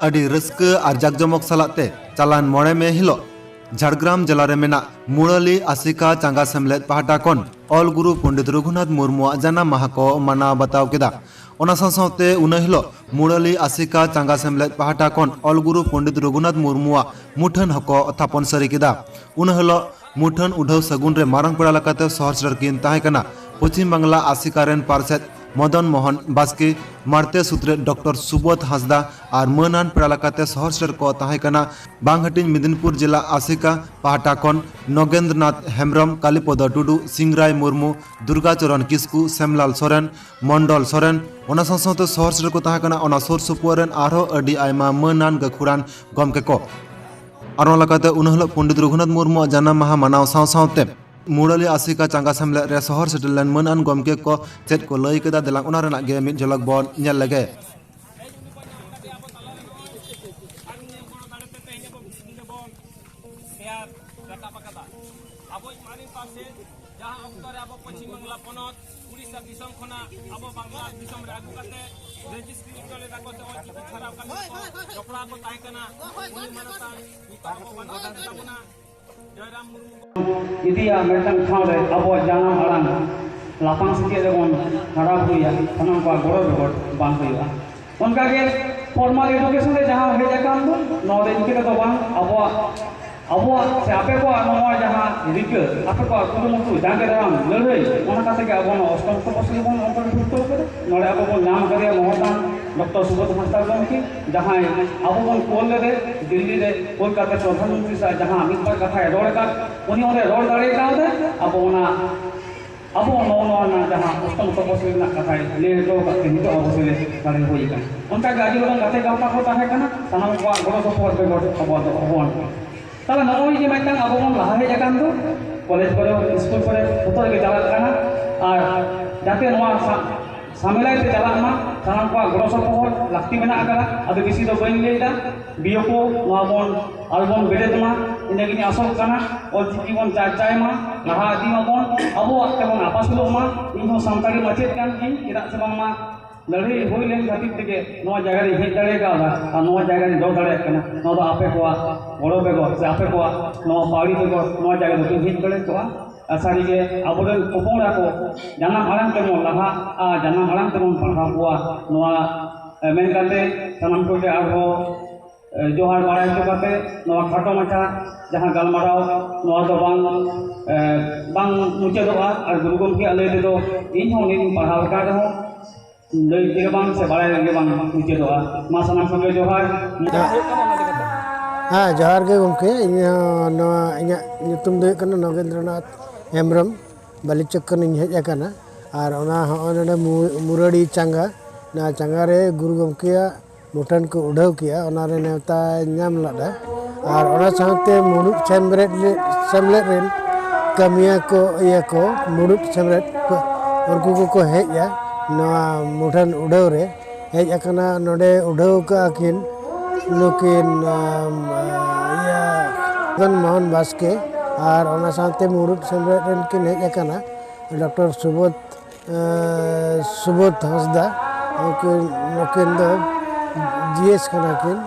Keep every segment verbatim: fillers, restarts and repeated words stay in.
ᱟᱹᱰᱤ ᱨᱟᱹᱥᱠᱟᱹ ᱟᱨ ᱡᱟᱠᱡᱚᱢᱚᱠ ᱥᱟᱞᱟᱜ ᱛᱮ ᱪᱟᱞᱟᱱ ᱢᱚᱬᱮ ᱢᱮ ᱦᱤᱞᱳᱜ ᱡᱷᱟᱲᱜᱨᱟᱢ ᱡᱮᱞᱟ ᱨᱮ ᱢᱮᱱᱟᱜ ᱢᱩᱨᱟᱹᱞᱤ ᱟᱥᱮᱠᱟ ᱪᱟᱸᱜᱟ ᱥᱮᱢᱞᱮᱫ ᱯᱟᱦᱴᱟ ᱠᱷᱚᱱ ᱚᱞ ᱜᱩᱨᱩ ᱯᱚᱱᱰᱤᱛ ᱨᱚᱜᱷᱩᱱᱟᱛᱷ ᱢᱩᱨᱢᱩᱣᱟᱜ ᱡᱟᱱᱟᱢ ᱢᱟᱦᱟ ᱠᱚ ᱢᱟᱱᱟᱣ ᱵᱟᱛᱟᱣ ᱠᱮᱫᱟ᱾ ᱚᱱᱟ ᱥᱟᱶ ᱥᱟᱶᱛᱮ ᱩᱱᱟᱹ ᱦᱤᱞᱳᱜ ᱢᱩᱨᱟᱹᱞᱤ ᱟᱥᱮᱠᱟ ᱪᱟᱸᱜᱟ ᱥᱮᱢᱞᱮᱫ ᱯᱟᱦᱴᱟ ᱠᱷᱚᱱ ᱚᱞ ᱜᱩᱨᱩ ᱯᱚᱱᱰᱤᱛ ᱨᱚᱜᱷᱩᱱᱟᱛᱷ ᱢᱩᱨᱢᱩᱣᱟᱜ ᱢᱩᱴᱷᱟᱹᱱ ᱦᱚᱸᱠᱚ ᱛᱷᱟᱯᱚᱱ ᱥᱟᱹᱨᱤ ᱠᱮᱫᱟ᱾ ᱩᱱᱟᱹ ᱦᱤᱞᱳᱜ ᱢᱩᱴᱷᱟᱹᱱ ᱩᱰᱷᱟᱹᱣ ᱥᱟᱹᱜᱩᱱ ᱨᱮ ᱢᱟᱨᱟᱝ ᱯᱮᱲᱟ ᱞᱮᱠᱟᱛᱮ ᱥᱚᱦᱚᱨ ᱥᱮᱴᱮᱨ ᱠᱤᱱ ᱛᱟᱦᱮᱸ ᱠᱟᱱᱟ ᱯᱚᱪᱷᱤᱢ ᱵᱟᱝᱞᱟ ᱟᱥᱮᱠᱟ ᱨᱮᱱ ᱯᱟᱨᱥᱮᱛ ᱢᱚᱫᱚᱱ ᱢᱳᱦᱚᱱ ᱵᱟᱥᱠᱮ, ᱢᱟᱬᱛᱮ ᱥᱩᱛᱨᱮᱛ ᱰᱚᱠᱴᱚᱨ ᱥᱩᱵᱳᱫᱷ ᱦᱟᱸᱥᱫᱟ ᱟᱨ ᱢᱟᱹᱱᱟᱱ ᱯᱮᱲᱟ ᱞᱮᱠᱟᱛᱮ ᱥᱚᱦᱚᱨ ᱥᱮᱴᱮᱨ ᱠᱚ ᱛᱟᱦᱮᱸ ᱠᱟᱱᱟ ᱵᱟᱝᱦᱟᱹᱴᱤᱧ ᱢᱮᱫᱤᱱᱯᱩᱨ ᱡᱮᱞᱟ ᱟᱥᱮᱠᱟ ᱯᱟᱦᱴᱟ ᱠᱷᱚᱱ ᱱᱚᱜᱮᱱᱫᱨᱚᱱᱟᱛᱷ ᱦᱮᱢᱵᱨᱚᱢ, ᱠᱟᱞᱤᱯᱚᱫᱚ ᱴᱩᱰᱩ, ᱥᱤᱝᱨᱟᱭ ᱢᱩᱨᱢᱩ, ᱫᱩᱨᱜᱟ ᱪᱚᱨᱚᱱ ᱠᱤᱥᱠᱩ, ᱥᱮᱢᱞᱟᱞ ᱥᱚᱨᱮᱱ, ᱢᱚᱱᱰᱚᱞ ᱥᱚᱨᱮᱱ᱾ ᱚᱱᱟ ᱥᱟᱶ ᱥᱟᱶᱛᱮ ᱥᱚᱦᱚᱨ ᱥᱮᱴᱮᱨ ᱠᱚ ᱛᱟᱦᱮᱸ ᱠᱟᱱᱟ ᱚᱱᱟ ᱥᱩᱨ ᱥᱩᱯᱩᱨ ᱨᱮᱱ ᱟᱨᱦᱚᱸ ᱟᱹᱰᱤ ᱟᱭᱢᱟ ᱢᱟᱹᱱᱟᱱ ᱜᱟᱹᱠᱷᱩᱲᱟᱱ ᱜᱚᱢᱠᱮ ᱠᱚ᱾ ᱟᱨ ᱚᱱᱟ ᱞᱮᱠᱟᱛᱮ ᱩᱱ ᱦᱤᱞᱳᱜ ᱯᱚᱱᱰᱤᱛ ᱨᱚᱜᱷᱩᱱᱟᱛᱷ ᱢᱩᱨᱢᱩᱣᱟᱜ ᱡᱟᱱᱟᱢ ᱢᱟᱦᱟ ᱢᱟᱱᱟᱣ ᱥᱟᱶ ᱥᱟᱶᱛᱮ ᱢᱩᱨᱟᱹᱞᱤ ᱟᱥᱮᱠᱟ ᱪᱟᱸᱜᱟ ᱥᱮᱢᱞᱮᱫ ᱨᱮ ᱥᱚᱦᱚᱨ ᱥᱮᱴᱮᱨ ᱞᱮᱱ ᱢᱟᱹᱱᱟᱱ ᱜᱚᱢᱠᱮ ᱠᱚ ᱪᱮᱫ ᱠᱚ ᱞᱟᱹᱭ ᱠᱮᱫᱟ, ᱫᱮᱞᱟᱝ ᱚᱱᱟ ᱨᱮᱱᱟᱜ ᱜᱮ ᱢᱤᱫ ᱡᱷᱚᱞᱚᱠ ᱵᱚᱱ ᱧᱮᱞ ᱞᱮᱜᱮ᱾ ᱟᱵᱚᱭᱤᱡ ᱢᱟᱨᱮᱱ ᱯᱟᱨᱥᱮᱛ, ᱡᱟᱦᱟᱸ ᱚᱠᱛᱚ ᱨᱮ ᱟᱵᱚ ᱯᱚᱪᱷᱤᱢ ᱵᱟᱝᱞᱟ ᱯᱚᱱᱚᱛ ᱩᱲᱤᱥᱥᱟ ᱫᱤᱥᱚᱢ ᱠᱷᱚᱱᱟᱜ ᱟᱵᱚ ᱵᱟᱝᱞᱟ ᱫᱤᱥᱚᱢ ᱨᱮ ᱟᱹᱜᱩ ᱠᱟᱛᱮ ᱨᱮᱡᱤᱥᱴᱨᱤ ᱦᱚᱪᱚ ᱞᱮᱫᱟ ᱠᱚ ᱥᱮ ᱚᱞᱪᱤᱠᱤ ᱪᱷᱟᱨᱟᱣ ᱠᱟᱹᱢᱤ ᱠᱚ ᱡᱚᱯᱲᱟᱣ ᱠᱚ ᱛᱟᱦᱮᱸ ᱠᱟᱱᱟ, ᱩᱱᱤ ᱢᱟᱱᱚᱛᱟᱱ ᱱᱤᱛᱚᱜ ᱟᱵᱚ ᱵᱟᱹᱱᱩᱜ ᱟᱠᱟᱫ ᱛᱟᱵᱚᱱᱟ᱾ ᱡᱚᱭᱨᱟᱢ ᱢᱩᱨᱢᱩ ᱤᱫᱤᱭᱟ ᱢᱤᱫᱴᱟᱝ ᱴᱷᱟᱶ ᱨᱮ ᱟᱵᱚᱣᱟᱜ ᱡᱟᱱᱟᱢ ᱟᱲᱟᱝ ᱞᱟᱯᱷᱟᱝ ᱥᱮᱪᱮᱫ ᱨᱮᱵᱚᱱ ᱦᱟᱨᱟ ᱵᱩᱨᱩᱭᱟ, ᱥᱟᱱᱟᱢ ᱠᱚᱣᱟᱜ ᱜᱚᱲᱚ ᱵᱮᱜᱚᱨ ᱵᱟᱝ ᱦᱩᱭᱩᱜᱼᱟ᱾ ᱚᱱᱠᱟᱜᱮ formal education ᱨᱮ ᱡᱟᱦᱟᱸ ᱦᱮᱡ ᱟᱠᱟᱱ ᱫᱚ, ᱱᱚᱣᱟ ᱫᱚ ᱤᱱᱠᱟᱹ ᱛᱮᱫᱚ ᱵᱟᱝ, ᱟᱵᱚᱣᱟᱜ ᱟᱵᱚᱣᱟᱜ ᱥᱮ ᱟᱯᱮ ᱠᱚᱣᱟᱜ ᱱᱚᱣᱟ ᱡᱟᱦᱟᱸ ᱨᱤᱠᱟᱹ, ᱟᱯᱮ ᱠᱚᱣᱟᱜ ᱠᱩᱨᱩᱢᱩᱴᱩ, ᱡᱟᱸᱜᱮ ᱫᱟᱨᱟᱢ ᱞᱟᱹᱲᱦᱟᱹᱭ, ᱚᱱᱟ ᱠᱟᱛᱮ ᱜᱮ ᱟᱵᱚ ᱱᱚᱣᱟ ᱚᱥᱴᱚᱢ ᱛᱚᱯᱚᱥᱤᱞᱤ ᱵᱚᱱ ᱚᱱᱠᱟ ᱵᱚᱱ ᱯᱷᱩᱴᱠᱟᱹᱣ ᱠᱮᱫᱟ᱾ ᱱᱚᱰᱮ ᱟᱵᱚ ᱵᱚᱱ ᱧᱟᱢ ᱠᱟᱫᱮᱭᱟ ᱢᱚᱦᱚᱛᱟᱱ ᱰᱚᱠᱴᱚᱨ ᱥᱩᱵᱳᱫᱷ ᱦᱟᱸᱥᱫᱟ ᱜᱚᱢᱠᱮ, ᱡᱟᱦᱟᱸᱭ ᱟᱵᱚ ᱵᱚᱱ ᱠᱳᱞ ᱞᱮᱫᱮ ᱫᱤᱞᱞᱤ ᱨᱮ, ᱠᱳᱞᱠᱟᱛᱟ ᱯᱨᱚᱫᱷᱟᱱ ᱢᱚᱱᱛᱨᱤ ᱥᱟᱶ ᱡᱟᱦᱟᱸ ᱢᱤᱫ ᱵᱟᱨ ᱠᱟᱛᱷᱟᱭ ᱨᱚᱲ ᱟᱠᱟᱫ, ᱩᱱᱤ ᱚᱸᱰᱮ ᱨᱚᱲ ᱫᱟᱲᱮ ᱠᱟᱣᱫᱟᱭ᱾ ᱟᱵᱚ ᱚᱱᱟ ᱟᱵᱚ ᱱᱚᱜᱼᱚ ᱱᱚᱣᱟ ᱨᱮᱱᱟᱜ ᱡᱟᱦᱟᱸ ᱚᱥᱴᱚᱢ ᱛᱚᱯᱚᱥᱤᱞᱤ ᱨᱮᱱᱟᱜ ᱠᱟᱛᱷᱟᱭ ᱞᱟᱹᱭ ᱦᱚᱴᱚ ᱟᱠᱟᱫ ᱛᱮ ᱱᱤᱛᱚᱜ ᱟᱵᱚ ᱥᱮᱞᱮᱫ ᱫᱟᱲᱮ ᱦᱩᱭ ᱟᱠᱟᱱᱟ᱾ ᱚᱱᱠᱟᱜᱮ ᱟᱹᱰᱤ ᱜᱚᱴᱟᱝ ᱜᱟᱛᱮ ᱜᱟᱶᱛᱟ ᱠᱚ ᱛᱟᱦᱮᱸ ᱠᱟᱱᱟ, ᱥᱟᱱᱟᱢ ᱠᱚᱣᱟᱜ ᱜᱚᱲᱚ ᱥᱚᱯᱚᱦᱚᱫ ᱵᱮᱜᱚᱨ ᱟᱵᱚᱣᱟᱜ ᱫᱚ ᱚᱦᱚ ᱟᱱ ᱠᱟᱱᱟ᱾ ᱛᱟᱦᱞᱮ ᱱᱚᱜᱼᱚᱭ ᱡᱮ ᱢᱤᱫᱴᱟᱝ ᱟᱵᱚ ᱵᱚᱱ ᱞᱟᱦᱟ ᱦᱮᱡ ᱟᱠᱟᱱ ᱫᱚ, ᱠᱚᱞᱮᱡᱽ ᱠᱚᱨᱮ, ᱥᱠᱩᱞ ᱠᱚᱨᱮ ᱡᱚᱛᱚ ᱨᱮᱜᱮ ᱪᱟᱞᱟᱜ ᱠᱟᱱᱟ᱾ ᱟᱨ ᱡᱟᱛᱮ ᱱᱚᱣᱟ ᱥᱟ-, ᱥᱟᱢᱮᱞᱟᱭ ᱛᱮ ᱪᱟᱞᱟᱜ ᱢᱟ, ᱥᱟᱱᱟᱢ ᱠᱚᱣᱟᱜ ᱜᱚᱲᱚ ᱥᱚᱯᱚᱦᱚᱫ ᱞᱟᱹᱠᱛᱤ ᱢᱮᱱᱟᱜ ᱟᱠᱟᱫᱟ᱾ ᱟᱫᱚ ᱵᱮᱥᱤ ᱫᱚ ᱵᱟᱹᱧ ᱞᱟᱹᱭᱫᱟ, ᱵᱤᱭᱳ ᱠᱚ ᱱᱚᱣᱟ ᱵᱚᱱ ᱟᱞᱚ ᱵᱚᱱ ᱵᱮᱨᱮᱫ ᱢᱟ, ᱤᱱᱟᱹᱜᱤᱧ ᱟᱥᱚᱜ ᱠᱟᱱᱟ᱾ ᱚᱞᱪᱤᱠᱤ ᱵᱚᱱ ᱪᱟᱨᱪᱟᱭ ᱢᱟ, ᱞᱟᱦᱟ ᱤᱫᱤ ᱢᱟᱵᱚᱱ, ᱟᱵᱚᱣᱟᱜ ᱛᱮᱵᱚᱱ ᱟᱯᱟᱥᱩᱞᱚᱜ ᱢᱟ᱾ ᱤᱧ ᱦᱚᱸ ᱥᱟᱱᱛᱟᱲᱤ ᱢᱟᱪᱮᱫ ᱠᱟᱱ ᱜᱤᱭᱟᱹᱧ, ᱪᱮᱫᱟᱜ ᱥᱮ ᱵᱟᱝᱢᱟ ᱞᱟᱹᱲᱦᱟᱹᱭ ᱦᱩᱭ ᱞᱮᱱ ᱠᱷᱟᱹᱛᱤᱨ ᱛᱮᱜᱮ ᱱᱚᱣᱟ ᱡᱟᱭᱜᱟ ᱨᱮᱧ ᱦᱮᱡ ᱫᱟᱲᱮ ᱠᱟᱣᱫᱟ ᱟᱨ ᱱᱚᱣᱟ ᱡᱟᱭᱜᱟ ᱨᱮᱧ ᱫᱚᱦᱚ ᱫᱟᱲᱮᱭᱟᱜ ᱠᱟᱱᱟ᱾ ᱱᱚᱣᱟ ᱫᱚ ᱟᱯᱮ ᱠᱚᱣᱟᱜ ᱜᱚᱲᱚ ᱵᱮᱜᱚᱨ ᱥᱮ ᱟᱯᱮ ᱠᱚᱣᱟᱜ ᱱᱚᱣᱟ ᱯᱟᱣᱲᱤ ᱵᱮᱜᱚᱨ ᱱᱚᱣᱟ ᱡᱟᱭᱜᱟ ᱫᱚ ᱵᱟᱹᱧ ᱦᱮᱡ ᱫᱟᱲᱮ ᱠᱚᱜᱼᱟ᱾ ᱟᱨ ᱥᱟᱹᱨᱤᱜᱮ ᱟᱵᱚᱨᱮᱱ ᱦᱚᱯᱚᱱ ᱮᱨᱟ ᱠᱚ ᱡᱟᱱᱟᱢ ᱟᱲᱟᱝ ᱛᱮᱵᱚᱱ ᱞᱟᱦᱟᱜᱼᱟ, ᱡᱟᱱᱟᱢ ᱟᱲᱟᱝ ᱛᱮᱵᱚᱱ ᱯᱟᱲᱦᱟᱣ ᱠᱚᱣᱟ᱾ ᱱᱚᱣᱟ, ᱮ, ᱢᱮᱱ ᱠᱟᱛᱮ ᱥᱟᱱᱟᱢ ᱠᱚᱜᱮ ᱟᱨᱦᱚᱸ, ᱮ, ᱡᱚᱦᱟᱨ ᱵᱟᱲᱟᱭ ᱦᱚᱪᱚ ᱠᱟᱛᱮ ᱱᱚᱣᱟ ᱠᱷᱟᱴᱚ ᱢᱟᱪᱷᱟ ᱡᱟᱦᱟᱸ ᱜᱟᱞᱢᱟᱨᱟᱣ, ᱱᱚᱣᱟ ᱫᱚ ᱵᱟᱝ, ᱮ, ᱵᱟᱝ ᱢᱩᱪᱟᱹᱫᱚᱜᱼᱟ᱾ ᱟᱨ ᱜᱩᱨᱩ ᱜᱚᱢᱠᱮᱭᱟᱜ ᱞᱟᱹᱭ ᱛᱮᱫᱚ ᱤᱧ ᱦᱚᱸ ᱩᱱᱤᱧ ᱯᱟᱲᱦᱟᱣ ᱟᱠᱟᱱ ᱨᱮᱦᱚᱸ ᱞᱟᱹᱭ ᱛᱮᱜᱮ ᱵᱟᱝ ᱥᱮ ᱵᱟᱲᱟᱭ ᱜᱮ ᱵᱟᱝ ᱢᱩᱪᱟᱹᱫᱚᱜᱼᱟ᱾ ᱢᱟ ᱥᱟᱱᱟᱢ ᱠᱚᱜᱮ ᱡᱚᱦᱟᱨ᱾ ᱦᱮᱸ, ᱡᱚᱦᱟᱨ ᱜᱮ ᱜᱚᱢᱠᱮ᱾ ᱤᱧ ᱦᱚᱸ ᱱᱚᱣᱟ ᱤᱧᱟᱹᱜ ᱧᱩᱛᱩᱢ ᱫᱚ ᱦᱩᱭᱩᱜ ᱠᱟᱱᱟ ᱱᱚᱜᱮᱱᱫᱨᱚᱱᱟᱛᱷ ᱦᱮᱢᱵᱨᱚᱢ᱾ ᱵᱟᱹᱞᱤᱪᱚᱠ ᱠᱷᱚᱱᱤᱧ ᱦᱮᱡ ᱟᱠᱟᱱᱟ᱾ ᱟᱨ ᱚᱱᱟ ᱦᱚᱸᱜᱼᱚᱭ ᱱᱚᱰᱮ ᱢᱩ-, ᱢᱩᱨᱟᱹᱰᱤ ᱪᱟᱸᱜᱟ, ᱱᱚᱣᱟ ᱪᱟᱸᱜᱟ ᱨᱮ ᱜᱩᱨᱩ ᱜᱚᱢᱠᱮᱭᱟᱜ ᱢᱩᱴᱷᱟᱹᱱ ᱠᱚ ᱩᱰᱷᱟᱹᱣ ᱠᱮᱜᱼᱟ, ᱚᱱᱟᱨᱮ ᱱᱮᱣᱛᱟ ᱧᱟᱢ ᱞᱮᱫᱟ᱾ ᱟᱨ ᱚᱱᱟ ᱥᱟᱶᱛᱮ ᱢᱩᱲᱩᱫ ᱥᱮᱢᱞᱮᱫ ᱨᱮ-, ᱥᱮᱢᱞᱮᱫ ᱨᱮᱱ ᱠᱟᱹᱢᱤᱭᱟᱹ ᱠᱚ, ᱤᱭᱟᱹ ᱠᱚ, ᱢᱩᱲᱩᱫ ᱥᱮᱢᱞᱮᱫ ᱠᱚ, ᱩᱱᱠᱩ ᱠᱚᱠᱚ ᱦᱮᱡᱼᱟ ᱱᱚᱣᱟ ᱢᱩᱴᱷᱟᱹᱱ ᱩᱰᱷᱟᱹᱣ ᱨᱮ᱾ ᱦᱮᱡ ᱟᱠᱟᱱᱟ, ᱱᱚᱰᱮ ᱩᱰᱷᱟᱹᱣ ᱠᱟᱜᱼᱟ ᱠᱤᱱ ᱱᱩᱠᱤᱱ, ᱟᱢ, ᱤᱭᱟᱹ, ᱢᱚᱫᱚᱱ ᱢᱳᱦᱚᱱ ᱵᱟᱥᱠᱮ᱾ ᱟᱨ ᱚᱱᱟ ᱥᱟᱶᱛᱮ ᱢᱩᱲᱩᱫ ᱥᱮᱢᱞᱮᱫ ᱨᱮᱱ ᱠᱤᱱ ᱦᱮᱡ ᱟᱠᱟᱱᱟ ᱰᱚᱠᱴᱚᱨ ᱥᱩᱵᱳᱫᱷ ᱮᱸ, ᱥᱩᱵᱳᱫᱷ ᱦᱟᱸᱥᱫᱟ, ᱩᱱᱠᱤᱱ, ᱱᱩᱠᱤᱱ ᱫᱚ ᱡᱤ ᱮᱥ ᱠᱟᱱᱟ ᱠᱤᱱ,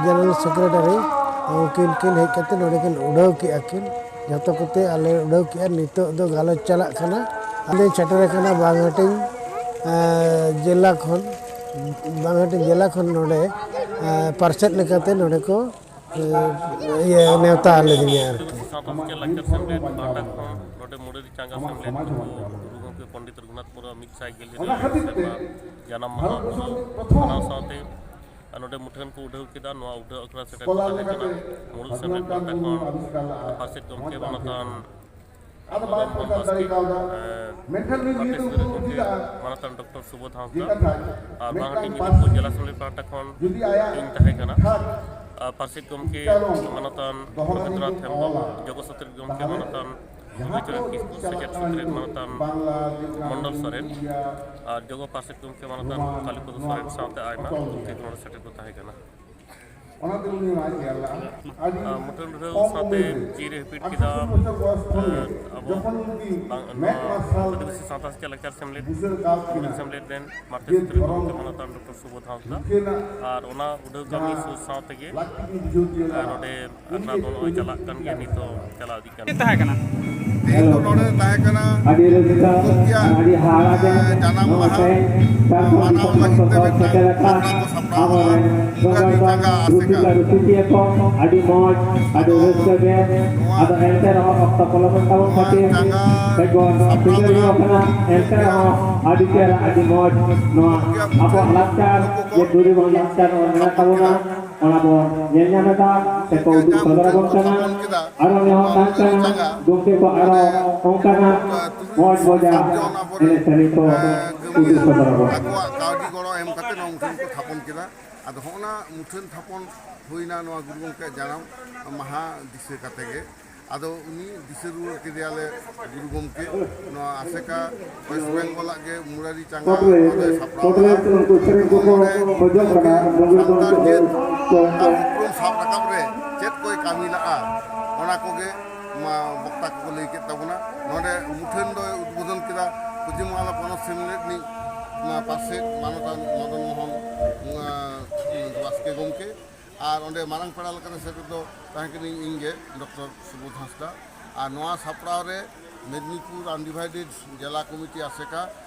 ᱡᱮᱱᱟᱨᱮᱞ ᱥᱮᱠᱨᱮᱴᱟᱨᱤ᱾ ᱩᱱᱠᱤᱱ ᱠᱤᱱ ᱦᱮᱡ ᱠᱟᱛᱮ ᱱᱚᱰᱮ ᱠᱤᱱ ᱩᱰᱷᱟᱹᱣ ᱠᱮᱜᱼᱟ ᱠᱤᱱ, ᱡᱷᱚᱛᱚ ᱠᱚᱛᱮ ᱟᱞᱮ ᱩᱰᱷᱟᱹᱣ ᱠᱮᱜᱼᱟ᱾ ᱱᱤᱛᱚᱜ ᱫᱚ ᱜᱟᱞᱚᱪ ᱪᱟᱞᱟᱜ ᱠᱟᱱᱟ᱾ ᱟᱞᱮ ᱥᱮᱴᱮᱨ ᱟᱠᱟᱱᱟ ᱵᱟᱝᱦᱟᱹᱴᱤᱧ, ᱮᱸ, ᱡᱮᱞᱟ ᱠᱷᱚᱱ, ᱵᱟᱝᱦᱟᱹᱴᱤᱧ ᱡᱮᱞᱟ ᱠᱷᱚᱱ ᱱᱚᱰᱮ, ᱮᱸ, ᱯᱟᱨᱥᱮᱛ ᱞᱮᱠᱟᱛᱮ ᱱᱚᱰᱮ ᱠᱚ, ᱮᱸ, ᱤᱭᱟᱹ, ᱱᱮᱣᱛᱟ ᱞᱮᱫᱤᱧᱟ ᱟᱨᱠᱤ᱾ ᱥᱟᱶᱛᱟ ᱥᱮᱪᱮᱫ ᱞᱟᱠᱪᱟᱨ ᱥᱮᱢᱞᱮᱫ ᱯᱟᱦᱴᱟ ᱠᱷᱚᱱ ᱱᱚᱰᱮ ᱢᱩᱨᱟᱹᱰᱤ ᱪᱟᱸᱜᱟ ᱥᱮᱢᱞᱮᱫ ᱠᱚ ᱜᱩᱨᱩ ᱜᱚᱢᱠᱮ ᱯᱚᱱᱰᱤᱛ ᱨᱚᱜᱷᱩᱱᱟᱛᱷ ᱢᱩᱨᱢᱩ ᱢᱤᱫ ᱥᱟᱭ ᱜᱮᱞ ᱤᱨᱟᱹᱞ ᱥᱮᱨᱢᱟ ᱡᱟᱱᱟᱢ ᱢᱟᱦᱟ ᱚᱱᱟ ᱥᱟᱶᱛᱮ ᱟᱨ ᱱᱚᱰᱮ ᱢᱩᱴᱷᱟᱹᱱ ᱠᱚ ᱩᱰᱷᱟᱹᱣ ᱠᱮᱫᱟ᱾ ᱱᱚᱣᱟ ᱩᱰᱷᱟᱹᱣ ᱟᱠᱷᱲᱟ ᱥᱮᱴᱮᱨ ᱠᱚ ᱛᱟᱦᱮᱸ ᱠᱟᱱᱟ ᱢᱩᱬᱩᱫ ᱥᱮᱢᱞᱮᱫ ᱯᱟᱦᱴᱟ ᱠᱷᱚᱱ ᱯᱟᱨᱥᱮᱛ ᱜᱚᱢᱠᱮ ᱢᱟᱱᱚᱛᱟᱱ ᱢᱚᱫᱚᱱ ᱢᱳᱦᱚᱱ ᱵᱟᱥᱠᱮ, ᱮᱸ, ᱯᱟᱴᱮᱥ ᱜᱚᱢᱠᱮ ᱢᱟᱱᱚᱛᱟᱱ ᱰᱚᱠᱴᱚᱨ ᱥᱩᱵᱳᱫᱷ ᱦᱟᱸᱥᱫᱟ ᱟᱨ ᱵᱟᱝᱦᱟᱴᱤᱧ ᱢᱤᱫ ᱡᱮᱞᱟ ᱥᱮᱢᱞᱮᱫ ᱯᱟᱦᱴᱟ ᱠᱷᱚᱱ ᱤᱧ ᱛᱟᱦᱮᱸ ᱠᱟᱱᱟ᱾ ᱟᱨ ᱯᱟᱨᱥᱮᱛ ᱜᱚᱢᱠᱮ ᱢᱟᱱᱚᱛᱟᱱ ᱨᱚᱵᱤᱱᱫᱨᱚᱱᱟᱛᱷ ᱦᱮᱢᱵᱨᱚᱢ, ᱡᱚᱜᱚ ᱥᱚᱛᱨᱤᱠ ᱜᱚᱢᱠᱮ ᱢᱟᱱᱚᱛᱟᱱ ᱵᱤᱪᱟᱹᱨ ᱠᱤᱥᱠᱩ, ᱥᱮᱪᱮᱫ ᱥᱩᱛᱨᱮᱫ ᱢᱟᱱᱚᱛᱟᱱ ᱢᱚᱱᱰᱚᱞ ᱥᱚᱨᱮᱱ ᱟᱨ ᱡᱚᱜᱚ ᱯᱟᱨᱥᱮᱛ ᱜᱚᱢᱠᱮ ᱢᱟᱱᱚᱛᱟᱱ ᱠᱟᱞᱤᱯᱚᱫᱚ ᱥᱚᱨᱮᱱ ᱥᱟᱶᱛᱮ ᱟᱭᱢᱟ ᱜᱚᱢᱠᱮ ᱠᱚ ᱱᱚᱰᱮ ᱥᱮᱴᱮᱨ ᱠᱚ ᱛᱟᱦᱮᱸ ᱠᱟᱱᱟ᱾ ᱚᱱᱟᱛᱮ ᱩᱱᱤ ᱚᱱᱟᱭ ᱧᱮᱞ ᱞᱟᱜᱼᱟ᱾ ᱟᱹᱰᱤ ᱟᱨ ᱢᱩᱴᱷᱟᱹᱱ ᱩᱰᱷᱟᱹᱣ ᱠᱚᱢ ᱥᱟᱶᱛᱮ ᱩᱢᱮᱨ ᱨᱮ, ᱪᱤᱨ ᱦᱤᱯᱤᱲ ᱟᱴᱷᱟᱨᱚ ᱠᱮᱫᱟ, ᱵᱚᱪᱷᱚᱨ ᱵᱚᱭᱚᱥ ᱠᱷᱚᱱ ᱜᱮ ᱟᱵᱚ ᱡᱚᱠᱷᱚᱱ ᱩᱱᱤ ᱵᱟᱝ, ᱢᱮᱫ ᱱᱚᱣᱟ ᱢᱟᱨᱥᱟᱞ ᱟᱹᱫᱤᱵᱟᱹᱥᱤ ᱥᱟᱶᱛᱟ ᱥᱮᱪᱮᱫ ᱞᱟᱠᱪᱟᱨ ᱥᱮᱢᱞᱮᱫ ᱵᱩᱡᱷᱟᱹᱣ ᱠᱟᱣ ᱠᱤᱱᱟ ᱥᱮᱢᱞᱮᱫ ᱨᱮᱱ ᱢᱟᱨᱛᱤ ᱡᱮ ᱥᱩᱛᱨᱤ ᱫᱷᱚᱨᱚᱢ ᱜᱚᱢᱠᱮ ᱢᱟᱱᱚᱛᱟᱱ ᱰᱚᱠᱴᱚᱨ ᱥᱩᱵᱳᱫᱷ ᱦᱟᱸᱥᱫᱟ᱾ ᱨᱩᱠᱷᱤᱭᱟᱹ ᱨᱮᱱᱟᱜ ᱟᱨ ᱚᱱᱟ ᱩᱰᱷᱟᱹᱣ ᱠᱟᱹᱢᱤ ᱡᱟᱦᱟᱸ ᱥᱩᱨ ᱥᱟᱶ ᱛᱮᱜᱮ ᱞᱟᱹᱠᱛᱤ ᱵᱩᱡᱷᱟᱹᱣ ᱛᱤᱭᱳᱜ ᱟᱨ ᱞᱮᱫᱟ, ᱱᱚᱰᱮ ᱟᱠᱷᱲᱟ ᱫᱚ ᱱᱚᱜᱼᱚᱭ ᱪᱟᱞᱟᱜ ᱠᱟᱱ ᱜᱮᱭᱟ, ᱱᱤᱛ ᱦᱚᱸ ᱪᱟᱞᱟᱣ ᱤᱫᱤᱜ ᱠᱟᱱᱟ᱾ ᱪᱮᱫ ᱛᱟᱦᱮᱸ ᱠᱟᱱᱟ? ᱛᱮᱦᱮᱧ ᱫᱚ ᱱᱚᱰᱮ ᱛᱟᱦᱮᱸ ᱠᱟᱱᱟ ᱟᱹᱰᱤ ᱨᱟᱹᱥᱠᱟᱹ ᱜᱩᱨᱩ ᱜᱚᱢᱠᱮᱭᱟᱜ, ᱟᱨ ᱟᱹᱰᱤ ᱦᱟᱦᱟᱲᱟ ᱜᱮ ᱮᱸ, ᱡᱟᱱᱟᱢ ᱱᱚᱣᱟ ᱢᱟᱦᱟ ᱛᱮᱦᱮᱧ ᱥᱟᱨᱡᱚᱢ ᱢᱟᱱᱟᱣ ᱫᱤᱥᱚᱢ ᱞᱟᱹᱜᱤᱫ ᱛᱮ ᱥᱚᱦᱚᱨ ᱢᱤᱫᱴᱟᱝ ᱥᱮᱴᱮᱨ ᱟᱠᱟᱱ ᱟᱠᱷᱲᱟ ᱠᱚ ᱥᱟᱯᱲᱟᱣᱟ᱾ ᱟᱵᱚᱨᱮᱱ ᱢᱩᱨᱟᱨᱤ ᱵᱚᱸᱜᱟ ᱪᱟᱸᱜᱟ ᱟᱥᱮᱠᱟ᱾ ᱨᱩᱥᱤᱠᱟ ᱨᱩᱥᱤᱠᱤᱭᱟᱹ ᱠᱚ ᱟᱹᱰᱤ ᱢᱚᱡᱽ, ᱟᱹᱰᱤ ᱟᱫᱚ ᱨᱟᱹᱥᱠᱟᱹ ᱜᱮ᱾ ᱱᱚᱣᱟ, ᱟᱫᱚ ᱮᱱᱛᱮ ᱨᱮᱦᱚᱸ ᱚᱠᱛᱚ ᱯᱚᱞᱚᱢ ᱮᱱ ᱛᱟᱵᱚᱱ ᱱᱚᱣᱟ ᱠᱷᱟᱹᱛᱤᱨ ᱪᱟᱸᱜᱟ ᱠᱟᱹᱡ ᱵᱚᱱ ᱥᱟᱯᱲᱟᱣ ᱵᱤᱞᱚᱢ ᱧᱚᱜ ᱞᱮᱱᱟ᱾ ᱠᱟᱱᱟ᱾ ᱮᱱᱛᱮ ᱜᱚᱢᱠᱮᱭᱟᱜ ᱨᱮᱦᱚᱸ ᱟᱹᱰᱤ ᱪᱮᱦᱨᱟ, ᱟᱹᱰᱤ ᱢᱚᱡᱽ ᱱᱚᱣᱟ ᱜᱚᱢᱠᱮᱭᱟᱜ ᱟᱵᱚᱣᱟᱜ ᱢᱩᱴᱷᱟᱹᱱ ᱞᱟᱠᱪᱟᱨ ᱱᱩᱠᱩ ᱠᱚ ᱡᱮ ᱫᱩᱨᱤᱵᱟᱱ ᱞᱟᱠᱪᱟᱨ ᱱᱚᱜᱼᱚᱭ ᱢᱮᱱᱟᱜ ᱛᱷᱟᱯᱚᱱ ᱛᱟᱵᱚᱱᱟ᱾ ᱠᱮᱫᱟ᱾ ᱚᱱᱟ ᱵᱚᱱ ᱧᱮᱞ ᱧᱟᱢ ᱮᱫᱟ, ᱥᱮᱠᱚ ᱜᱚᱢᱠᱮ ᱩᱫᱩᱜ ᱡᱟᱦᱟᱸ ᱥᱚᱫᱚᱨ ᱢᱩᱴᱷᱟᱹᱱ ᱟᱵᱚᱱ ᱠᱚ ᱠᱟᱱᱟ᱾ ᱛᱷᱟᱯᱚᱱ ᱠᱮᱫᱟ, ᱟᱨᱚ ᱱᱮᱦᱚᱨ ᱱᱚᱣᱟ ᱛᱟᱦᱮᱱ ᱢᱩᱨᱟᱨᱤ ᱠᱟᱱᱟ, ᱪᱟᱸᱜᱟ ᱜᱚᱢᱠᱮ ᱠᱚ ᱟᱨᱚ ᱱᱚᱰᱮ ᱚᱱᱠᱟᱱᱟᱜ ᱛᱩᱨᱩᱭ ᱢᱚᱡᱽ ᱢᱚᱡᱟ ᱥᱟᱛ ᱡᱚᱱ ᱟᱵᱚᱨᱮᱱ, ᱮᱱᱮᱡ ᱥᱮᱨᱮᱧ ᱠᱚ ᱮᱸ, ᱩᱫᱩᱜ ᱠᱟᱹᱢᱤᱭᱟᱹ ᱥᱚᱫᱚᱨ ᱟᱵᱚᱱᱟ᱾ ᱟᱠᱚᱣᱟᱜ ᱠᱟᱹᱣᱰᱤ ᱜᱚᱲᱚ ᱮᱢ ᱠᱟᱛᱮ ᱱᱚᱣᱟ ᱢᱩᱴᱷᱟᱹᱱ ᱠᱚ ᱛᱷᱟᱯᱚᱱ ᱠᱮᱫᱟ᱾ ᱟᱫᱚ ᱦᱚᱸᱜᱼᱱᱟ ᱢᱩᱴᱷᱟᱹᱱ ᱛᱷᱟᱯᱚᱱ ᱦᱩᱭᱱᱟ ᱱᱚᱣᱟ ᱜᱩᱨᱩ ᱜᱚᱢᱠᱮᱭᱟᱜ ᱡᱟᱱᱟᱢ ᱢᱟᱦᱟ ᱫᱤᱥᱟᱹ ᱠᱟᱛᱮ ᱜᱮ᱾ ᱟᱫᱚ ᱩᱱᱤ ᱫᱤᱥᱟᱹ ᱨᱩᱣᱟᱹᱲ ᱠᱮᱫᱮᱭᱟᱞᱮ ᱜᱩᱨᱩ ᱜᱚᱢᱠᱮ᱾ ᱱᱚᱣᱟ ᱟᱥᱮᱠᱟ ᱳᱭᱮᱥᱴ ᱵᱮᱝᱜᱚᱞᱟᱜ ᱜᱮ ᱢᱩᱨᱟᱨᱤ ᱪᱟᱸᱜᱟ ᱠᱚᱴᱞᱮ, ᱱᱚᱣᱟ ᱫᱚᱭ ᱥᱟᱯᱲᱟᱣ ᱠᱚᱴᱞᱮ ᱞᱮᱫᱟ᱾ ᱩᱱᱠᱩ ᱥᱮᱨᱮᱧ ᱠᱚᱠᱚ ᱱᱚᱰᱮ ᱠᱷᱚᱡᱚᱜ ᱠᱟᱱᱟ, ᱵᱚᱸᱜᱟ ᱥᱟᱱᱛᱟᱲ ᱵᱚᱸᱜᱟ ᱡᱟᱹᱛ ᱠᱚ᱾ ᱟᱨ ᱩᱯᱨᱩᱢ ᱥᱟᱵ ᱨᱟᱠᱟᱵ ᱨᱮ ᱪᱮᱫ ᱠᱚᱭ ᱠᱟᱹᱢᱤ ᱞᱟᱜᱼᱟ, ᱚᱱᱟ ᱠᱚᱜᱮ ᱢᱟ ᱵᱚᱠᱛᱟ ᱠᱚᱠᱚ ᱞᱟᱹᱭ ᱠᱮᱫ ᱛᱟᱵᱚᱱᱟ᱾ ᱱᱚᱰᱮ ᱢᱩᱴᱷᱟᱹᱱ ᱫᱚᱭ ᱩᱫᱵᱳᱫᱷᱚᱱ ᱠᱮᱫᱟ ᱯᱚᱪᱷᱤᱢ ᱵᱟᱝᱞᱟ ᱯᱚᱱᱚᱛ ᱥᱮᱢᱞᱮᱫ ᱨᱤᱱᱤᱡ ᱱᱚᱣᱟ ᱯᱟᱨᱥᱮᱛ ᱢᱟᱱᱚᱛᱟᱱ ᱢᱚᱫᱚᱱ ᱢᱳᱦᱚᱱ, ᱩᱸ, ᱵᱟᱥᱠᱮ ᱜᱚᱢᱠᱮ᱾ ᱟᱨ ᱚᱸᱰᱮ ᱢᱟᱨᱟᱝ ᱯᱮᱲᱟ ᱞᱮᱠᱟᱛᱮ ᱥᱮᱴᱮᱨ ᱫᱚ ᱛᱟᱦᱮᱸ ᱠᱟᱹᱱᱟᱹᱧ ᱤᱧ ᱜᱮ, ᱰᱚᱠᱴᱚᱨ ᱥᱩᱵᱳᱫᱷ ᱦᱟᱸᱥᱫᱟ᱾ ᱟᱨ ᱱᱚᱣᱟ ᱥᱟᱯᱲᱟᱣ ᱨᱮ ᱢᱮᱫᱽᱱᱤᱯᱩᱨ ᱟᱱᱰᱤᱵᱷᱟᱭᱰᱮᱰ ᱡᱮᱞᱟ ᱠᱚᱢᱤᱴᱤ ᱟᱥᱮᱠᱟ,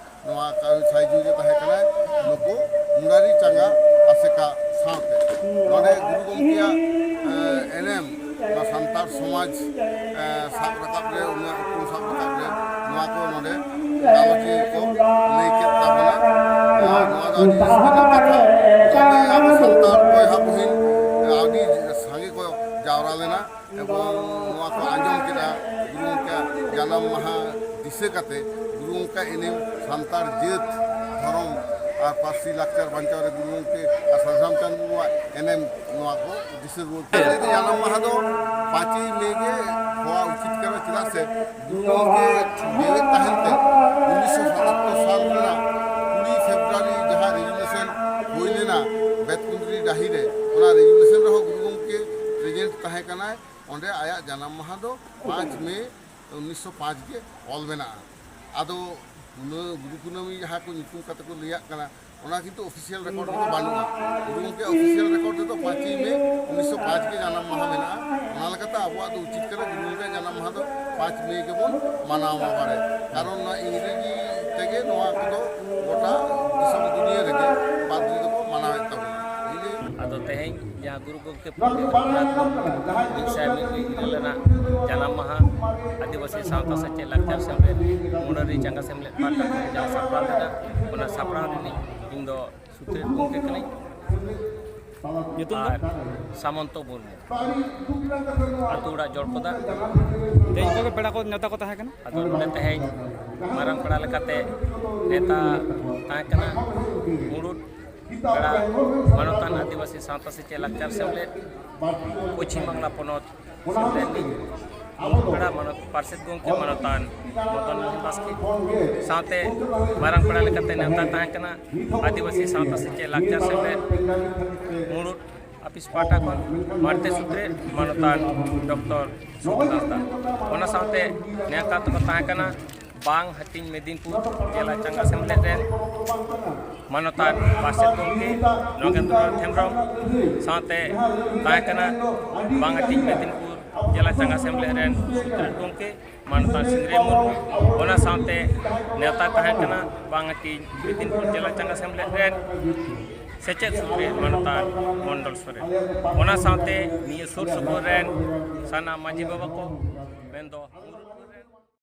ᱱᱚᱣᱟ ᱠᱟᱹᱢᱤ ᱥᱟᱭᱡᱩ ᱨᱮ ᱛᱟᱦᱮᱸ ᱠᱟᱱᱟᱭ ᱱᱩᱠᱩ ᱢᱩᱨᱟᱨᱤ ᱪᱟᱸᱜᱟ ᱟᱥᱮᱠᱟ ᱥᱟᱶᱛᱮ᱾ ᱱᱚᱰᱮ ᱜᱩᱨᱩ ᱜᱚᱢᱠᱮᱭᱟᱜ, ᱮ, ᱮᱱᱮᱢ, ᱱᱚᱣᱟ ᱥᱟᱱᱛᱟᱲ ᱥᱚᱢᱟᱡᱽ, ᱮ, ᱥᱟᱵ ᱨᱟᱠᱟᱵ ᱨᱮ, ᱩᱱᱤᱭᱟᱜ ᱩᱯᱨᱩᱢ ᱥᱟᱵ ᱨᱟᱠᱟᱵ ᱨᱮ, ᱱᱚᱣᱟ ᱠᱚ ᱱᱚᱰᱮ ᱜᱟᱞᱚᱪᱤᱭᱟᱹ ᱠᱚ ᱞᱟᱹᱭ ᱠᱮᱫ ᱛᱟᱵᱚᱱᱟ᱾ ᱟᱨ ᱱᱚᱣᱟ ᱫᱚ ᱟᱹᱰᱤ ᱨᱟᱹᱥᱠᱟᱹ ᱨᱮᱱᱟᱜ ᱠᱟᱛᱷᱟ᱾ ᱛᱚᱵᱮ ᱟᱵᱚ ᱥᱟᱱᱛᱟᱲ ᱵᱚᱭᱦᱟ ᱵᱩᱦᱤᱱ, ᱮ, ᱟᱹᱰᱤ ᱥᱟᱸᱜᱮ ᱠᱚ ᱡᱟᱣᱨᱟ ᱞᱮᱱᱟ᱾ ᱮᱵᱚᱝ ᱱᱚᱣᱟ ᱠᱚ ᱟᱸᱡᱚᱢ ᱠᱮᱫᱟ, ᱜᱩᱨᱩ ᱜᱚᱢᱠᱮᱭᱟᱜ ᱡᱟᱱᱟᱢ ᱢᱟᱦᱟ ᱫᱤᱥᱟᱹ ᱠᱟᱛᱮ ᱜᱩᱨᱩ ᱜᱚᱢᱠᱮᱭᱟᱜ ᱮᱱᱮᱢ, ᱥᱟᱱᱛᱟᱲ ᱡᱟᱹᱛ, ᱫᱷᱚᱨᱚᱢ ᱟᱨ ᱯᱟᱹᱨᱥᱤ ᱞᱟᱠᱪᱟᱨ ᱵᱟᱧᱪᱟᱣ ᱨᱮ ᱜᱩᱨᱩ ᱜᱚᱢᱠᱮ ᱟᱨ ᱥᱟᱫᱷᱩ ᱨᱟᱢᱪᱟᱸᱫᱽ ᱢᱩᱨᱢᱩᱣᱟᱜ ᱮᱱᱮᱢ, ᱱᱚᱣᱟ ᱠᱚ ᱫᱤᱥᱟᱹ ᱨᱩᱣᱟᱹᱲ ᱠᱮᱫᱟ᱾ ᱡᱟᱱᱟᱢ ᱢᱟᱦᱟ ᱫᱚ ᱯᱟᱸᱪᱮᱭ ᱢᱮ ᱜᱮ ᱦᱚᱣᱟ ᱩᱪᱤᱛ ᱠᱟᱱᱟ, ᱪᱮᱫᱟᱜ ᱥᱮ ᱜᱩᱨᱩ ᱜᱚᱢᱠᱮ ᱡᱮᱣᱮᱫ ᱛᱟᱦᱮᱱ ᱛᱮ ᱩᱱᱤᱥᱥᱚ ᱥᱟᱛᱟᱛᱛᱳᱨ ᱥᱟᱞ ᱨᱮᱱᱟᱜ ᱠᱩᱲᱤ ᱯᱷᱮᱵᱽᱨᱩᱣᱟᱨᱤ ᱡᱟᱦᱟᱸ ᱨᱮᱡᱩᱞᱮᱥᱚᱱ ᱦᱩᱭ ᱞᱮᱱᱟ ᱵᱮᱛᱠᱩᱸᱫᱽᱨᱤ ᱰᱟᱹᱦᱤ ᱨᱮ, ᱚᱱᱟ ᱨᱮᱡᱩᱞᱮᱥᱚᱱ ᱨᱮ ᱠᱟᱱᱟᱭ, ᱚᱸᱰᱮ ᱟᱭᱟᱜ ᱡᱟᱱᱟᱢ ᱢᱟᱦᱟ ᱫᱚ ᱯᱟᱸᱪ ᱢᱮ ᱩᱱᱤᱥᱥᱚ ᱯᱟᱸᱪ ᱜᱮ ᱚᱞ ᱢᱮᱱᱟᱜᱼᱟ᱾ ᱟᱫᱚ ᱠᱩᱱᱟᱹ-, ᱜᱩᱨᱩ ᱠᱩᱱᱟᱹᱢᱤ ᱡᱟᱦᱟᱸ ᱠᱚ ᱧᱩᱛᱩᱢ ᱠᱟᱛᱮ ᱠᱚ ᱞᱟᱹᱭᱟᱜ ᱠᱟᱱᱟ, ᱚᱱᱟ ᱠᱤᱱᱛᱩ ᱚᱯᱷᱤᱥᱤᱭᱟᱞ ᱨᱮᱠᱚᱨᱰ ᱨᱮᱫᱚ ᱵᱟᱹᱱᱩᱜᱼᱟ᱾ ᱜᱩᱨᱩ ᱜᱚᱢᱠᱮ ᱚᱯᱷᱤᱥᱤᱭᱟᱞ ᱨᱮᱠᱚᱨᱰ ᱨᱮᱫᱚ ᱯᱟᱸᱪᱮᱭ ᱢᱮ ᱩᱱᱤᱥᱥᱚ ᱯᱟᱸᱪ ᱜᱮ ᱡᱟᱱᱟᱢ ᱢᱟᱦᱟ ᱢᱮᱱᱟᱜᱼᱟ᱾ ᱚᱱᱟ ᱞᱮᱠᱟᱛᱮ ᱟᱵᱚᱣᱟᱜ ᱫᱚ ᱩᱪᱤᱛ ᱠᱟᱱᱟ ᱜᱩᱨᱩ ᱜᱚᱢᱠᱮᱭᱟᱜ ᱡᱟᱱᱟᱢ ᱢᱟᱦᱟ ᱫᱚ ᱯᱟᱸᱪ ᱢᱮ ᱜᱮᱵᱚᱱ ᱢᱟᱱᱟᱣ ᱢᱟ ᱵᱟᱲᱮ, ᱠᱟᱨᱚᱱ ᱱᱚᱣᱟ ᱤᱝᱨᱮᱡᱤ ᱛᱮᱜᱮ ᱱᱚᱣᱟ ᱠᱚᱫᱚ ᱜᱚᱴᱟ ᱫᱤᱥᱚᱢ ᱫᱩᱱᱤᱭᱟᱹ ᱨᱮᱜᱮ ᱯᱟᱫᱽᱨᱤ ᱫᱚᱠᱚ ᱢᱟᱱᱟᱣᱮᱫ ᱛᱟᱵᱚᱱᱟ᱾ ᱤᱱᱟᱹ ᱟᱫᱚ ᱛᱮᱦᱮᱧ ᱡᱟᱦᱟᱸ ᱜᱩᱨᱩ ᱜᱚᱢᱠᱮ ᱯᱚᱱᱰᱤᱛ ᱨᱚᱜᱷᱩᱱᱟᱛᱷ ᱢᱩᱨᱢᱩ ᱢᱤᱫ ᱥᱟᱭ ᱢᱤᱫ ᱤᱨᱟᱹᱞ ᱨᱮᱱᱟᱜ ᱡᱟᱱᱟᱢ ᱢᱟᱦᱟ ᱟᱹᱫᱤᱵᱟᱹᱥᱤ ᱥᱟᱶᱛᱟ ᱥᱮᱪᱮᱫ ᱞᱟᱠᱪᱟᱨ ᱥᱮᱢᱞᱮᱫ ᱢᱩᱰᱟᱹᱨᱤ ᱪᱟᱸᱜᱟ ᱥᱮᱢᱞᱮᱫ ᱯᱟᱦᱴᱟ ᱠᱷᱚᱱ ᱡᱟᱦᱟᱸ ᱥᱟᱯᱲᱟᱣ ᱞᱮᱱᱟ, ᱚᱱᱟ ᱥᱟᱯᱲᱟᱣ ᱨᱤᱱᱤᱡ ᱤᱧ ᱫᱚ ᱥᱩᱛᱨᱮᱛ ᱜᱚᱢᱠᱮ ᱠᱟᱹᱱᱟᱹᱧ᱾ ᱧᱩᱛᱩᱢ ᱫᱚ? ᱟᱨ ᱥᱟᱢᱚᱱᱛᱚ ᱢᱩᱨᱢᱩ, ᱟᱹᱛᱩ ᱚᱲᱟᱜ ᱡᱚᱲᱯᱚᱫᱟ᱾ ᱛᱮᱦᱮᱧ ᱚᱠᱚᱭ ᱠᱚ ᱯᱮᱲᱟ ᱠᱚ ᱱᱮᱣᱛᱟ ᱠᱚ ᱛᱟᱦᱮᱸ ᱠᱟᱱᱟ? ᱟᱫᱚ ᱱᱚᱰᱮ ᱛᱮᱦᱮᱧ ᱢᱟᱨᱟᱝ ᱯᱮᱲᱟ ᱞᱮᱠᱟᱛᱮ ᱱᱮᱣᱛᱟ ᱛᱟᱦᱮᱸ ᱠᱟᱱᱟ ᱢᱩᱬᱩᱫ ᱯᱮᱲᱟ ᱢᱟᱱᱚᱛᱟᱱ ᱟᱹᱫᱤᱵᱟᱹᱥᱤ ᱥᱟᱶᱛᱟ ᱥᱮᱪᱮᱫ ᱞᱟᱠᱪᱟᱨ ᱥᱮᱢᱞᱮᱫ ᱯᱚᱪᱷᱤᱢ ᱵᱟᱝᱞᱟ ᱯᱚᱱᱚᱛ ᱥᱮᱢᱞᱮᱫ ᱨᱤᱱᱤᱡ ᱢᱩᱬᱩᱫ ᱯᱮᱲᱟ ᱢᱟᱱᱚᱛ ᱯᱟᱨᱥᱮᱛ ᱜᱚᱢᱠᱮ ᱢᱟᱱᱚᱛᱟᱱ ᱢᱚᱫᱚᱱ ᱢᱳᱦᱚᱱ ᱵᱟᱥᱠᱮ, ᱥᱟᱶᱛᱮ ᱢᱟᱨᱟᱝ ᱯᱮᱲᱟ ᱞᱮᱠᱟᱛᱮ ᱱᱮᱣᱛᱟ ᱛᱟᱦᱮᱸ ᱠᱟᱱᱟ ᱟᱹᱫᱤᱵᱟᱹᱥᱤ ᱥᱟᱶᱛᱟ ᱥᱮᱪᱮᱫ ᱞᱟᱠᱪᱟᱨ ᱥᱮᱢᱞᱮᱫ ᱢᱩᱬᱩᱫ ᱟᱹᱯᱤᱥ ᱯᱟᱦᱴᱟ ᱠᱷᱚᱱ ᱢᱟᱬᱛᱮ ᱥᱩᱛᱨᱮ ᱢᱟᱱᱚᱛᱟᱱ ᱰᱚᱠᱴᱚᱨ ᱥᱩᱠ ᱦᱟᱸᱥᱫᱟ᱾ ᱚᱱᱟ ᱥᱟᱶᱛᱮ ᱱᱮᱣᱛᱟ ᱛᱮᱠᱚ ᱛᱟᱦᱮᱸ ᱠᱟᱱᱟ ᱵᱟᱝ ᱦᱟᱹᱴᱤᱧ ᱢᱮᱫᱤᱱᱯᱩᱨ ᱡᱮᱞᱟ ᱪᱟᱸᱜᱟ ᱥᱮᱢᱞᱮᱫ ᱨᱮᱱ ᱢᱟᱱᱚᱛᱟᱱ ᱯᱟᱨᱥᱮᱛ ᱜᱚᱢᱠᱮ ᱱᱚᱜᱮᱱᱫᱨᱚᱱᱟᱛᱷ ᱦᱮᱢᱵᱨᱚᱢ, ᱥᱟᱶᱛᱮ ᱛᱟᱦᱮᱸ ᱠᱟᱱᱟ ᱵᱟᱝ ᱦᱟᱹᱴᱤᱧ ᱢᱮᱫᱤᱱᱯᱩᱨ ᱡᱮᱞᱟ ᱪᱟᱸᱜᱟ ᱥᱮᱢᱞᱮᱫ ᱨᱮᱱ ᱥᱩᱛᱨᱮᱛ ᱜᱚᱢᱠᱮ ᱢᱟᱱᱚᱛᱟᱱ ᱥᱤᱝᱨᱟᱹᱭ ᱢᱩᱨᱢᱩ᱾ ᱚᱱᱟ ᱥᱟᱶᱛᱮ ᱱᱮᱣᱛᱟ ᱛᱟᱦᱮᱸ ᱠᱟᱱᱟ ᱵᱟᱝ ᱦᱟᱹᱴᱤᱧ ᱢᱮᱫᱤᱱᱯᱩᱨ ᱡᱮᱞᱟ ᱪᱟᱸᱜᱟ ᱥᱮᱢᱞᱮᱫ ᱨᱮᱱ ᱥᱮᱪᱮᱫ ᱥᱩᱛᱨᱮᱛ ᱢᱟᱱᱚᱛᱟᱱ ᱢᱚᱱᱰᱚᱞ ᱥᱚᱨᱮᱱ᱾ ᱚᱱᱟ ᱥᱟᱶᱛᱮ ᱱᱤᱭᱟᱹ ᱥᱩᱨ ᱥᱩᱯᱩᱨ ᱨᱮᱱ ᱥᱟᱱᱟᱢ ᱢᱟᱹᱡᱷᱤ ᱵᱟᱵᱟ ᱠᱚ, ᱢᱮᱱᱫᱚ